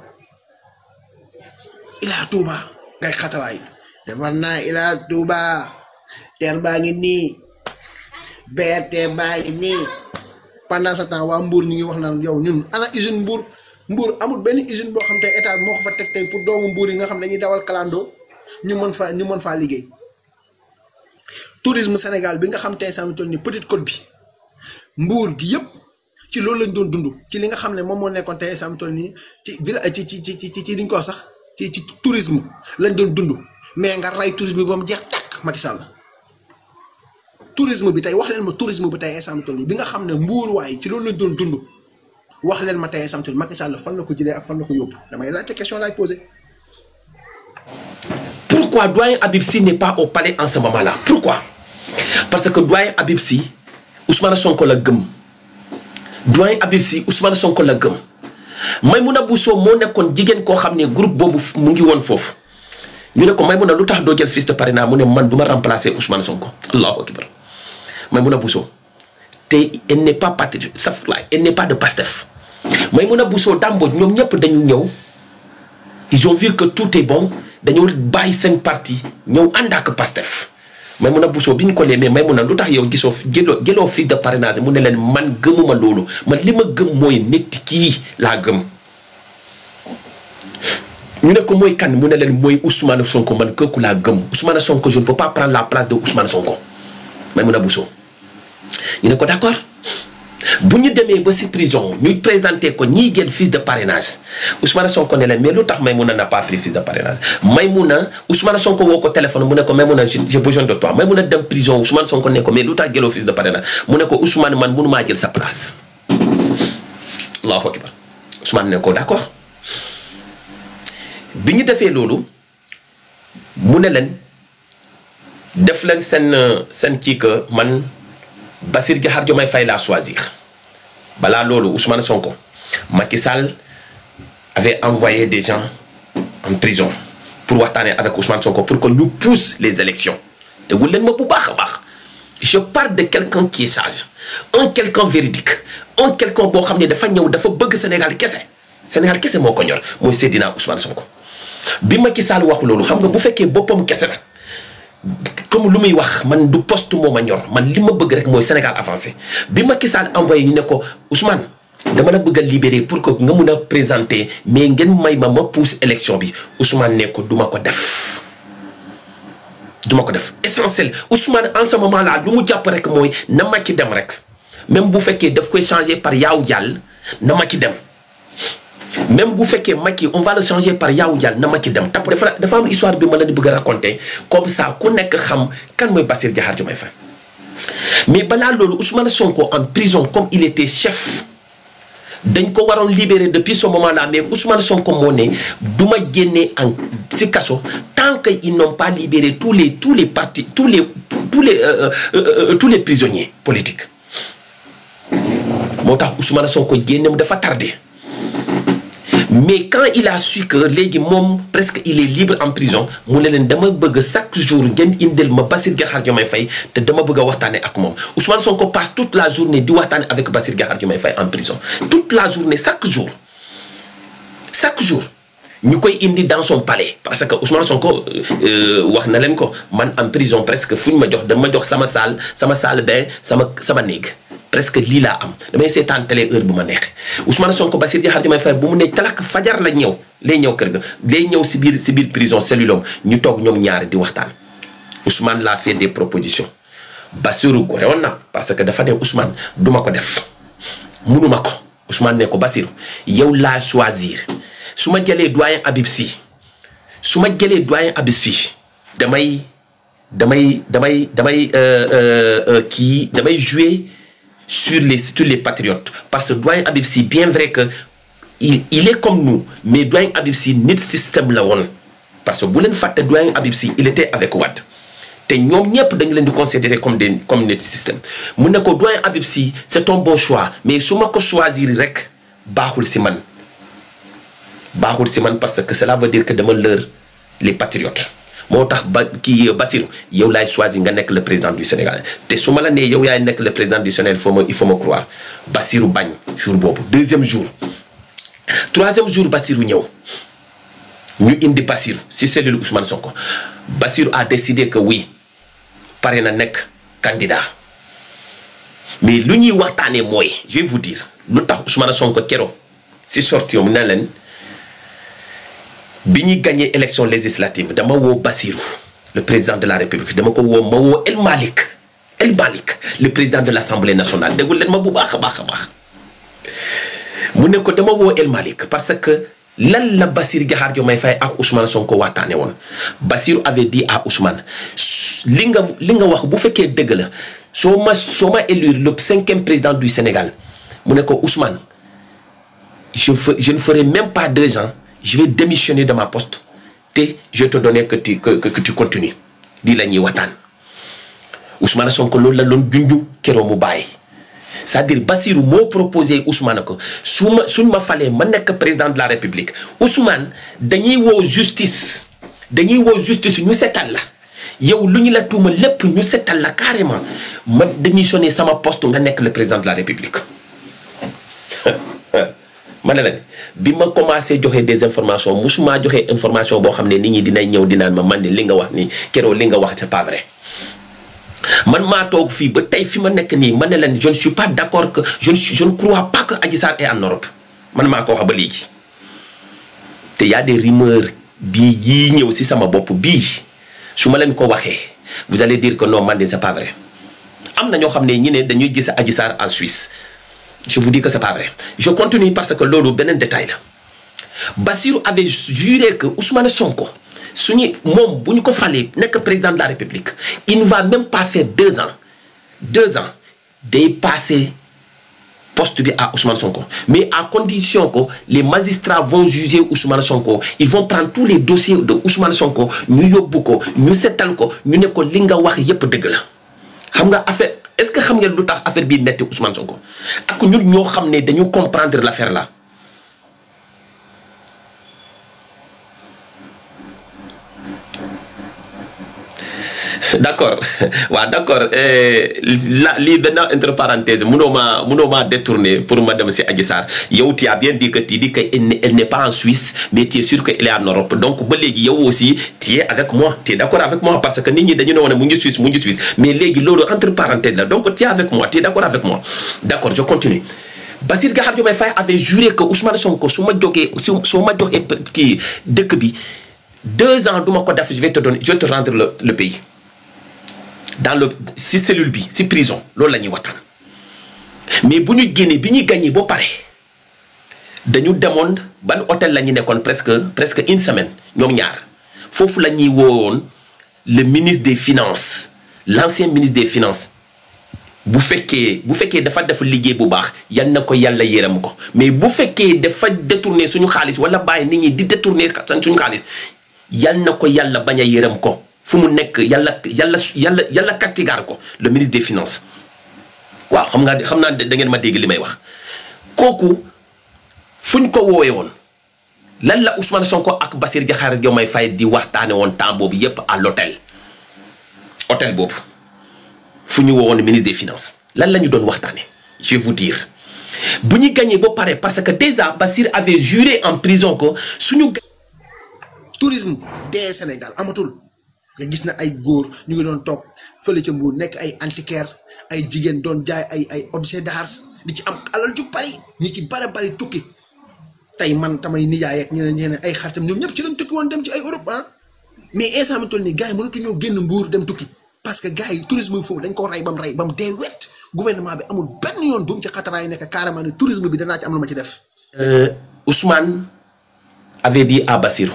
Ila Touba ngay xatawaay. Defar naa Ila Touba. Terre baa ngi nii. BRT baa ngi nii. Pendant ce temps waa Mbour ñu ngi wax naan yow ñun ana usine Mbour amul benn usine boo xam te état bi moo ko fa teg tey pour doomu Mbour yi nga xam dañuy dawal kalando ñu mën faa liggéey. Tourisme Sénégal bi nga xam tey sama toll ni Petite Côte bi Mbour gi yëpp ci loolu lañ doon dund ci li nga xam ne moom moo nekkoon tey sama toll nii ci ci liñ ko wax sax ci tourisme lañ doon dund mais nga ray tourisme bi ba mu jeex tàkk Macky Sall. Tourisme bi tey wax leen ma tourisme bi tey instant toll bi nga xam ne Mbour waay ci loolu lañ doon dund wax leen ma tey instant toll Macky Sall fan la ko jëlee ak fan la ko yóbbu damay laajte question laay posé. Pourquoi doyen Habib Sy n'est pas au palais en ce moment-là? Pourquoi? Parce que doyen Habib Sy Ousmane Sonko la gëm doyen Habib Sy Ousmane Sonko la gëm Maïmouna Bousso moo nekkoon jigéen koo xam ne groupe boobu mu ngi woon foofu ñu ne ko Maïmouna lu tax doo jël fils de parrainage mu ne man du ma remplacer Ousmane Sonko allahu akbar Maïmouna Bousso te elle n'est pas partie saflaay elle n'est pas de Pastef Maïmouna Bousso Dambodj ñoom ñëpp dañu ñëw ils ont vu que tout est bon dañu bàyyi seen parti ñëw ànd ak Pastef Maïmouna Bousso bi ñu ko lee mais Maïmouna lu tax yow gisoo jëloo fils de parrainage mu ne leen man gëmuma loolu man li ma gëm mooy nit kii laa gëm ñu ne ko mooy kan mu ne leen mooy Ousmane Sonko man kooku laa gëm Ousmane Sonko je ne peux pas prendre la place de Ousmane Sonko Maïmouna Bousso ñu ne ko d'accord bu ñu demee ba si prison ñu présenté ko ñiy jël fils de parrainage Ousmane Sonko ne leen mais lu tax Maïmouna n'a pas pris fils de parrainage Maïmouna Ousmane Sonko woo ko téléphone mu ne ko Maïmouna j'ai besoin de toi Maïmouna dem prison Ousmane Sonko ne ko mais lu tax jëloo fils de parrainage mu ne ko Ousmane man mënumaa jël sa place allahu akbar Ousmane ne ko d'accord bi ñu defee loolu mu ne leen def leen seen kii que man Bassirou Diomaye Diakhar Faye laa choisir balaa loolu Ousmane Sonko Macky Sall avait envoyé des gens en prison pour waxtaanee avec Ousmane Sonko pour que ñu pousse les élections te wul leen ma bu baax a baax je parle de quelqu'un qui est sage un quelqu'un véridique un quelqu'un boo xam ne dafa ñëw dafa bëgg Sénégal kese moo ko ñor mooy Seydina Ousmane Sonko bi Macky Sall wax loolu xam nga bu fekkee boppam kese la comme lu muy wax man du poste moo ma ñor man li ma bëgg rek mooy Sénégal avancé bi Macky Sall envoyé ñu ne ko Ousmane dama la bëgg a libérer pour que nga mun a présenter mais ngeen may ma pousse élection bi Ousmane ne ko duma ko def essentiel Ousmane en ce moment là lu mu jàpp rek mooy na Macky dem rek même bu fekkee daf koy changer par Yawou Dial na Macky dem même bu fekkee Macky on va le changer par Yawou Dial na Macky dem tap dafa am histoire bi ma leen di bëgg a raconter comme ça ku nekk xam kan mooy Bassirou Diomaye Diakhar Faye mais balaa loolu Ousmane Sonko en prison comme il était chef dañ ko waroon libérer depuis ce moment là mais Ousmane Sonko moo ne du ma génne en si kaso tant que ils n'ont pas libéré tous les partis tous les prisonniers politiques moo tax Ousmane Sonko génnem dafa tardé. Mais quand il a su que léegi moom presque il est libre en prison mu ne leen dama bëgg chaque jour ngeen indil ma Bassirou Diomaye Diakhar Faye te dama bëgg a waxtaane ak moom Ousmane Sonko passe toute la journée di waxtaane avec Bassirou Diomaye Faye en prison toute la journée chaque jour ñu koy indi dans son palais parce que Ousmane Sonko wax na leen ko man en prison presque fu ñu ma jox dama jox sama salle bain sama néeg presque lii laa am damay seetaan télé heure bu ma neexee Ousmane Sonko Bassirou Diomaye Faye bu mu ne talak fajar la ñëw lay ñëw kër ga lay ñëw si biir prison cellule am ñu toog ñoom ñaari di waxtaan Ousmane l'a fait des propositions Bassirou gore woon na parce que dafa ne Ousmane duma ko def munuma ko Ousmane ne ko Bassirou yow laa choisir su ma jëlee doyen Habib Sy su ma jëlee doyen Habib Sy damay jouer sur les patriotes parce que doyen Habib Sy bien vrai que il est comme nous mais doyen Habib Sy nit système la woon parce que bu leen fàtte doyen Habib Sy il était avec Wade te ñoom ñëpp dañu leen di considérer comme nit système mu ne ko doyen Habib Sy c'est un bon choix mais su ma ko choisir rek baaxul si man parce que cela veut dire que dama lër les patriotes moo tax Bassirou yow laay choisir nga nekk le président du Sénégal te su ma la nee yow yaay nekk le président du Sénégal il faut me croire Bassirou bañ jour boobu deuxième jour troisième jour Bassirou ñëw ñu indi Bassirou si cellule Ousmane Sonko Bassirou a décidé que oui pare na nekk candidat mais lu ñuy waxtaanee mooy je vais vous dire lu tax Ousmane Sonko keroog si sorti mu ne leen bi ñuy gagné élection législative dama woo Bassirou le président de la République dama ko woo ma woo El Malick le président de l'Assemblée nationale déggul leen ma bu baax a baax mu ne ko dama woo El Malick parce que lan la Bassirou Diakhar Diomaye Faye ak Ousmane Sonko waxtaane woon Bassirou avait dit à Ousmane li nga wax bu fekkee dëgg la soo ma élire le 5e président du Sénégal mu ne ko Ousmane je ne ferai même pas 2 ans je vais démissionner de ma poste te je vais te donner que tu continues lii la ñuy waxtaan Ousmane Sonko loolu la doon junju keroog mu bàyyi c'est-à-dire Bassirou moo proposé Ousmane ko suñ ma falee ma nekk président de la République Ousmane dañuy woo justice ñu setal la yow lu ñu la tuuma lépp ñu setal la carrément ma démissionné sama poste nga nekk le président de la République ma ne la bi ma commencé joxe des informations musuma joxe information boo xam ne nit ñi dinañ ñëw dinaan ma man ne li nga wax nii keroog li nga wax c'est pas vrai man maa toog fii ba tey fi ma nekk nii ma ne leen je ne suis pas d'accord que je ne crois pas que Adji Sarr est en Europe man maa ko wax ba léegi te y a des rumeurs bii yii ñëw si sama bopp bii su ma leen ko waxee vous allez dire que non man de c'est pas vrai am na ñoo xam ne ñi ne dañuy gis Adji Sarr en Suisse je vous dis que c'est pas vrai je continue parce que loolu beneen détail la Bassirou avait juré que Ousmane Sonko suñu moom bu ñu ko falee nekk président de la République il ne va même pas faire 2 ans day passer poste bi à Ousmane Sonko mais à condition que les magistrats vont juger Ousmane Sonko ils vont prendre tous les dossiers de Ousmane Sonko ñu yóbbu ko ñu setal ko ñu ne ko li nga wax yépp dëgg la xam nga affaire est-ce que xam ngeen lu tax affaire bii metti Ousmane Sonko ak ñun ñoo xam ne dañu comprendre l'affaire là d'accord waaw d'accord lii benn entre parenthèses munoo maa détourner pour ma dem si Adji Sarr yow tu as bien dit que elle n'est pas en Suisse mais tu es sûr qu'elle est en Europe donc ba léegi yow aussi tu es avec moi tu es d'accord avec moi parce que nit ñi dañu ne woon mu ngi Suisse mais léegi loolu entre parenthèses la donc tu es avec moi tu es d'accord avec moi d'accord je continue Bassirou Diakhar Diomaye Faye avait juré que Ousmane Sonko su ma joxee kii dëkk bi 2 ans duma ko def je vais te rendre le pays dans si cellule bi si prison loolu la ñuy waxtaan mais bu ñu génnee bi ñuy gagné ba pare dañu demoon ban hôtel la ñu nekkoon presque une semaine ñoom ñaar foofu la ñuy woowoon le ministre des finances l'ancien ministre des finances bu fekkee dafa def liggéey bu baax yal na ko yàlla yéram ko mais bu fekkee dafa détourner suñu xaalis wala bàyyi nit ñi di détourner suñu xaalis yal na ko yàlla bañ a yéram ko fu mu nekk yàlla castigar ko le ministre des finances waaw xam naa da ngeen ma dégg li may wax kooku fuñ ko woowee woon lan la Ousmane Sonko ak Bassirou Diakhar Diomaye Faye di waxtaane woon temps boobu yépp à l'hôtel boobu fu ñu woowoon ministre des finances lan la ñu doon waxtaane je vais vous dire bu ñu gagné ba pare parce que déjà Bassirou avait juré en prison que suñu tourisme dee Sénégal amatul nga gis na ay góor ñu ngi doon toog fële ca Mbuur nekk ay antiquaire ay jigéen doon jaay ay objet d'art di ci am alal ju bari ñi ci bari tukki tey man tamay nijaay ak ñeneen ay xaritam ñoom ñëpp ci lañ tukki woon dem ci ay Europe mais instant mi toll nii gars yi mënatuñoo génn Mbuur dem tukki parce que gars yi tourisme bi foofu dañ ko rey ba mu dee wet gouvernement bi amul benn yoon bu mu ci xataraay nekk carrément ne tourisme bi danaa ci am lu ma ci def. Ousmane avait dit à Bassirou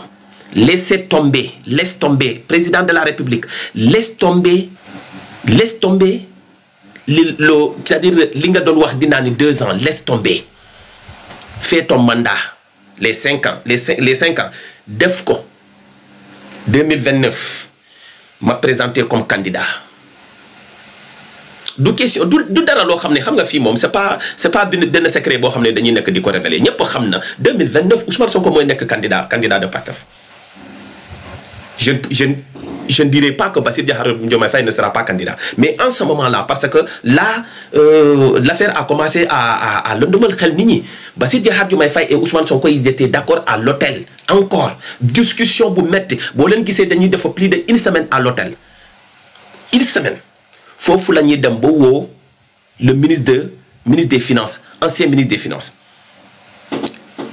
laisse tomber président de la République laisse tomber c'est-à-dire li nga doon wax dinaa ni 2 ans laisse tomber fais ton mandat les 5 ans les 5 ans def ko 2029 ma présenté comme candidat du question du dara loo xam ne xam nga fii moom c'est pas benn secret boo xam ne dañuy nekk di ko révéler ñëpp xam na 2029 Ousmane Sonko mooy nekk candidat de Pastef je ne dirais pas que Bassirou Diomaye Diakhar Faye ne sera pas candidat mais en ce moment-là parce que là l'affaire a commencé à lëndëmal xel nit ñi Bassirou Diomaye Faye et Ousmane Sonko ils étaient d'accord à l'hôtel encore discussion bu metti boo leen gisee dañuy def plus de 1 semaine à l'hôtel 1 semaine foofu la ñuy dem ba woo le ministre des finances ancien ministre des finances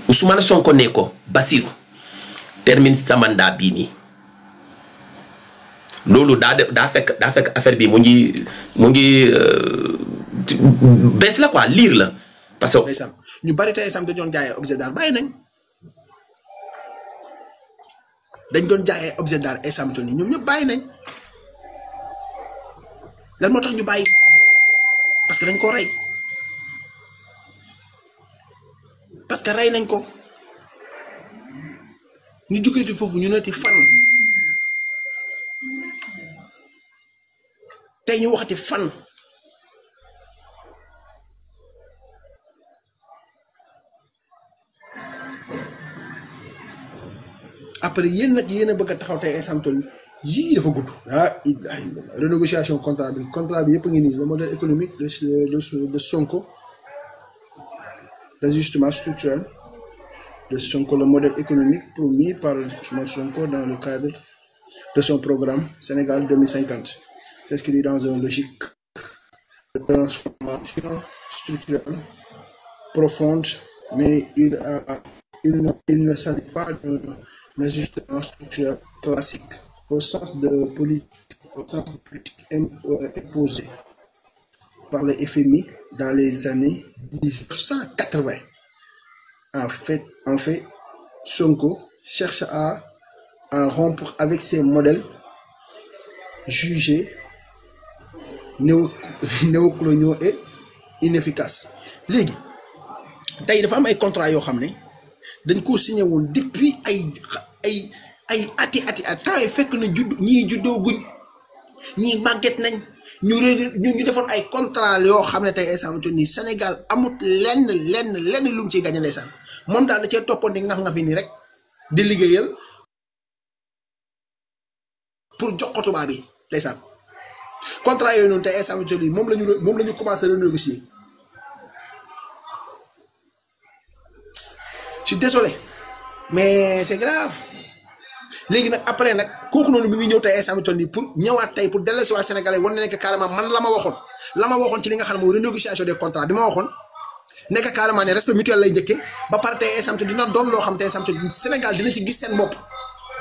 Ousmane Sonko ne ko Bassirou termine sa mandat bii nii loolu daa fekk affaire bi mu ngi bees la quoi lire la parce que ñu bari tey sam dañ doon jaayee objet d'art bàyyi nañ dañ doon jaayee objet d'art esam toni ñoom ñëpp bàyyi nañ lan moo tax ñu bàyyi parce que dañ ko rey parce que rey nañ ko ñu jógee foofu ñu neeti fan tey ñu waxati fan après yéen nag yéen a bëgg a taxaw tey instant yii dafa gudd renégociation contrat bi yëpp a ngi nii le modèle économique de Sonko d'ajustement structurel de Sonko, le modèle économique promis par Sonko dans le cadre de son programme Sénégal 2050 s'inscrit dans une logique de transformation structurelle profonde, mais il ne s'agit pas d'un ajustement structurel classique au sens de politique imposée par le FMI dans les années 1980. En fait, Sonko cherche à rompre avec ces modèles jugés néocoloniaux et inefficaces. Légui, tay dafa am ay contrat yoo xam ne dañ ko signé woon depuis ay ati temps yi fekk na ñii juddoo guñ ñii màgget nañ ñu defoon ay contrat yoo xam ne tey instant nii Sénégal amut lenn lu mu ciy gagné ndeysaan moom daal da cee toppoon di nga fi nii rek di liggéeyal pour jox ko tubaab bi ndeysaan contrat yooyu noonu tey instant nii moom la ñu commencé renégocier. Je suis désolé mais c'est grave léegi nag après nag kooku noonu mi ngi ñëw tey instant nii pour ñëwaat tey pour dellusi waa Sénégalais wane ne que carrément man la ma waxoon ci li nga xam ne mooy renégociation des contrats bi ma waxoon nekk carrément ne respect mutuel lay njëkkee ba pare tey instant dina doon loo xam tey instant Sénégal dina ci gis seen bopp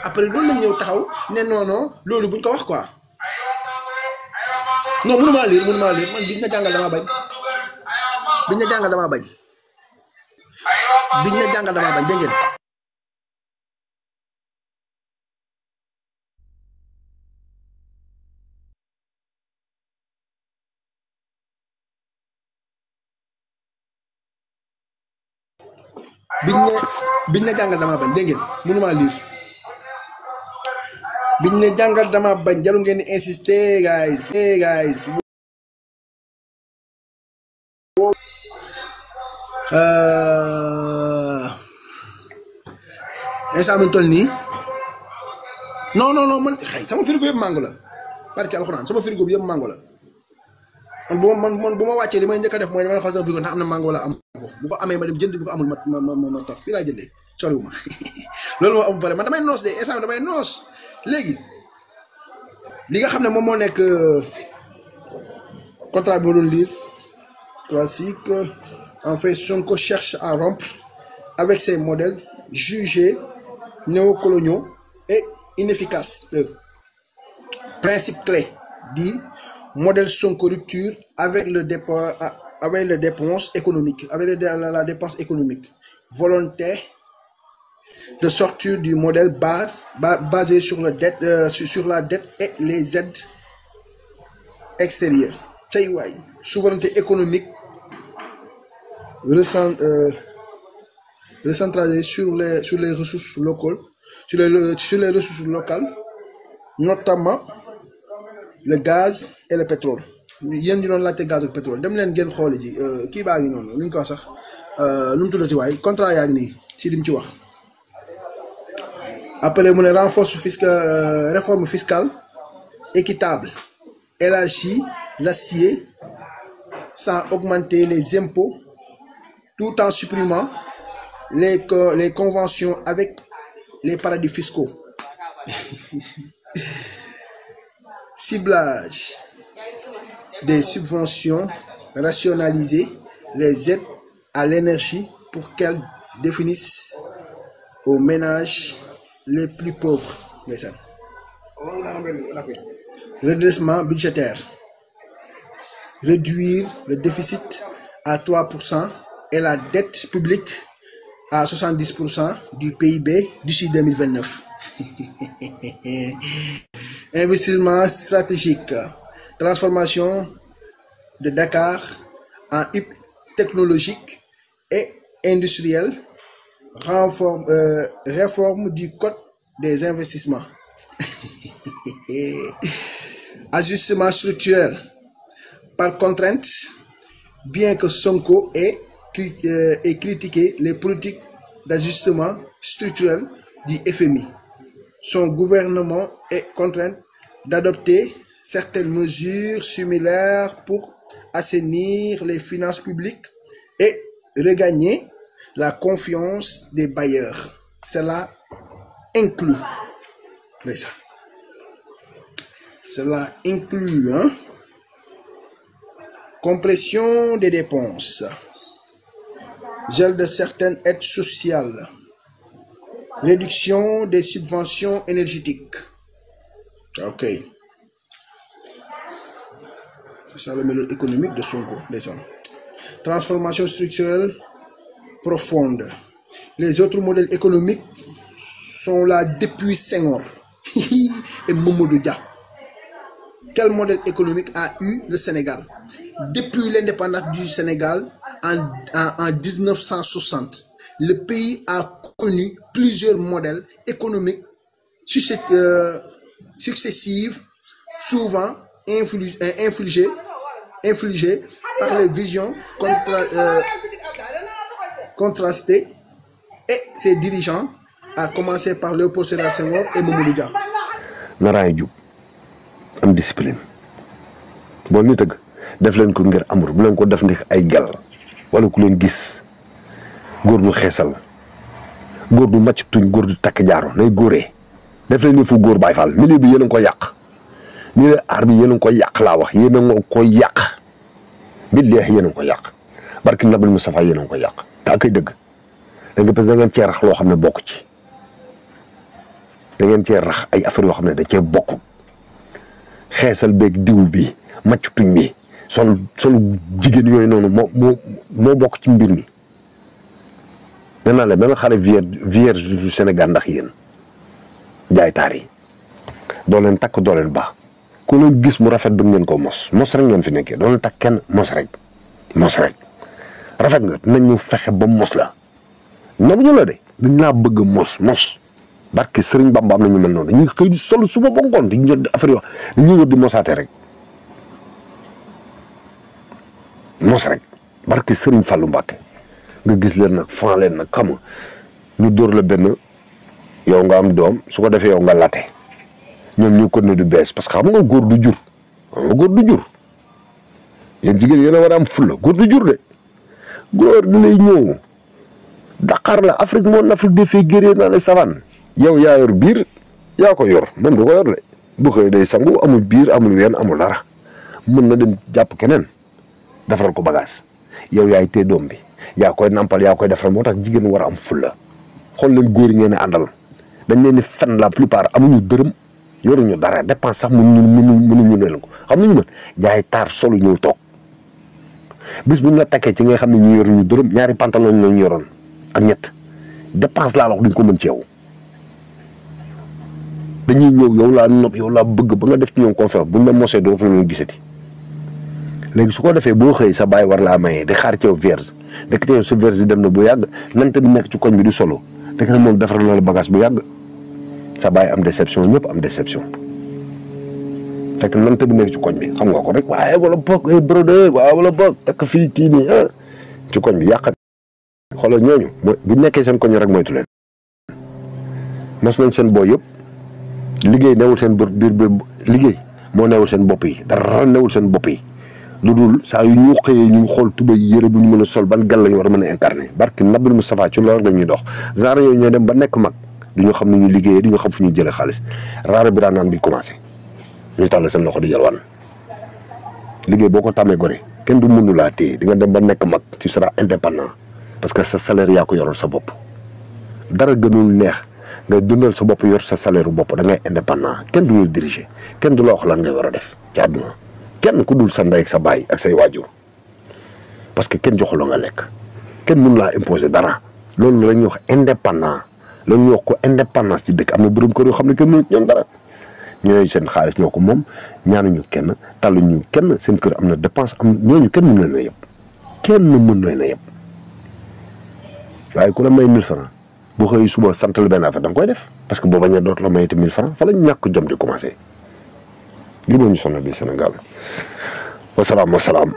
après loolu lañ ñëw taxaw ne non loolu buñ ko wax quoi non mënumaa lire man biñ na jàngal damaa bañ dégg ngeen. biñ na jàngal dama bañ dégg ngeen mënuma lire biñ ne jàngal dama bañ jaru ngeen di insister guys instant mi toll nii non man xëy sama frigo yëpp mango la barke alxuraan sama frigo bi yëpp mango la man bu ma wàccee li may njëkk a def mooy damay xool sama frigo ndax am na mango wala am ko bu ko amee ma dem jënd bu ko amul ma toog fii laa jëndee soriwuma loolu moo am pare man damay noos de instant damay noos léegi li nga xam ne moom moo nekk contrat bi ma doon lire classique en fait Sonko cherche à rompre avec ces modèles jugés néocoloniaux et inefficaces. Principe clé dit modèle Sonko rupture avec le dépense économique, avec la dépense économique, volonté de sortir du modèle basé sur la dette et les aides extérieures. Souveraineté économique recentralisée sur les ressources locales, sur les ressources locales, notamment le gaz et le pétrole. Yéen ñu doon laajte gaz ak pétrole dem leen ngeen xooli ji kii baa ngi noonu lu ñu ko wax sax nu mu tuddati waay contrat yaa ngi nii ci lim ci wax. Après mu ne réforme fiscale équitable, élargie l'assiette sans augmenter les impôts tout en supprimant les conventions avec les paradis fiscaux. Ciblage des subventions, rationaliser les aides à l'énergie pour qu'elles définissent aux ménages les plus pauvres. Redressement budgétaire. Réduire le déficit à 3% et la dette publique à 70% du PIB d'ici 2029. Investissement stratégique. Transformation de Dakar en hub technologique et industriel. Réforme du code des investissements. Ajustement structurel. Par contrainte, bien que Sonko ait critiqué les politiques d'ajustement structurel du FMI, son gouvernement est contraint d'adopter certaines mesures similaires pour assainir les finances publiques et regagner la confiance des bailleurs. Cela inclut, compression des dépenses, gel de certaines aides sociales, réduction des subventions énergétiques. Ok. C'est ça le modèle économique de Sonko. Transformation structurelle profonde. Les autres modèles économiques sont là depuis Senghor et Mamadou Dia. Quel modèle économique a eu le Sénégal? Depuis l'indépendance du Sénégal en 1960, le pays a connu plusieurs modèles économiques successifs, souvent infligés par les visions contrastées et ses dirigeants, à commencer par Léopold Sédar Senghor et Mamadou Dia. Naraay jub am discipline boo ñu tëgg def leen ko ngir amur bu leen ko def ndax ay gal wala ku leen gis góor du xeesal góor du màcc tuñ góor du takk jaaro nay góoree def leen ni fu góor Baay Faal milieu bi yéen a ngi ko yàq milieu aar bi yéen a ngi ko yàq laa wax yéen a ngi ko yàq billaahi yéen a ngi ko yàq barki Nabil Moustapha yéen a ngi ko yàq daa koy dëgg da nga parce que da ngeen cee rax loo xam ne bokk ci da ngeen cee rax ay affaire yoo xam ne da cee bokk xeesal beeg diw bi màcc tuñ bi sol jigéen yooyu noonu moo bokk ci mbir mi nee naa la benn xale vierge du Sénégal ndax yéen jaay taar yi doo leen takk doo leen baax ku leen gis mu rafet bëgg ngeen ko mos rek ngeen fi nekkee doo leen takk kenn mos rek rafet nga nañ ñu fexe ba mos la nabuñu la de dañ laa bëgg mos barke Sëriñ Bamba am na ñu mel noonu dañuy xëy di sol suba ba ngoon di ñëw affaire yoo dañuy wër di mosaate rek mos rek barke Sëriñ Fallu Mbàkke nga gis leen nag fan leen nag xam ñu dóor la benn yow nga am doom su ko defee yow nga late ñoom ñu ko ne du bees parce que xam nga góor du jur yéen jigéen yéen a war a am fulla góor du jur de góor di lay ñëw Dakar la Afrique moom Afrique dafay géré naa la savane yow yaa yor biir yaa ko yor mën nga ko yor de bu xëy day sangu amul biir amul ween amul dara mën na dem jàpp keneen defaral ko bagage yow yaay tee doom bi yaa koy nampal yaa koy defaral moo tax jigéen war a am fulla xool leen góor yi ngeen àndal dañ leen ni fen la plupart amuñu dërëm yoruñu dara dépense sax mënuñu leen ko xam nañu mën jaay taar solo ñëw toog bis bu ñu la takkee ci nga xam ne ñu yor ñu dërëm ñaari pantalon lañu yoroon ak ñett dépense laa wax duñ ko mën ci yow dañuy ñëw yow laa nopp yow laa bëgg ba nga def ci ñoom confiance buñ la mosee dootu leen gisati léegi su ko defee boo xëy sa baay war laa mayee di xaar ci yow vierge dëkk te yow sa vierge dem na bu yàgg nante bi nekk ci koñ bi di solo dëkk na moom defaral na la bagage bu yàgg sa baay am déception ñëpp am déception fekk nante bi nekk ci koñ bi xam nga ko rek waaye wala boog ay brode waaye wala boog takk fii kii nii ci koñ bi yàqat xoolal ñooñu bu nekkee seen koñ rek moytu leen mos nañ seen boo yëpp liggéey newul seen biir liggéey moo newul seen bopp yi dara newul seen bopp yi lu dul saa yu ñu xëyee ñu xool tuba yére bu ñu mën a sol ban gal lañu war a mën a incarné barki Nabil Moustapha ci loolu dañuy dox genre yooyu ñooy dem ba nekk mag du ñu xam ne ñu liggéeyee du ñu xam fu ñu jëlee xaalis raara bi daan naan bi commencé ñu tàll seen loxo di jalwaan liggéey boo ko tàmmee gore kenn du mënu laa téye di nga dem ba nekk mag tu seras indépendant parce que sa salaire yaa ko yoral sa bopp dara gënul neex ngay dundal sa bopp yor sa salaire bopp da ngay indépendant kenn du la diriger kenn du la wax lan ngay war a def ci àdduna kenn ku dul sa ndey ak sa baay ak say waajur parce que kenn joxu la nga lekk kenn mënu laa imposer dara loolu la ñuy wax indépendant loolu ñuy wax ko indépendance ci dëkk am na borom kër yoo xam ne kenn mënu ñoom dara ñooy seen xaalis ñoo ko moom ñaanuñu kenn talluñu kenn seen kër am na dépense am ñooñu kenn mën leen a yëpp kenn mën leen a yëpp waaye ku la may 1000 francs boo xëy suba sant la benn affaire da nga koy def parce que boo bañee dootu la mayete 1000 francs fa la ñàkk jom di commencé li moo ñu sonal bi Sénégal wasalaam wasalaam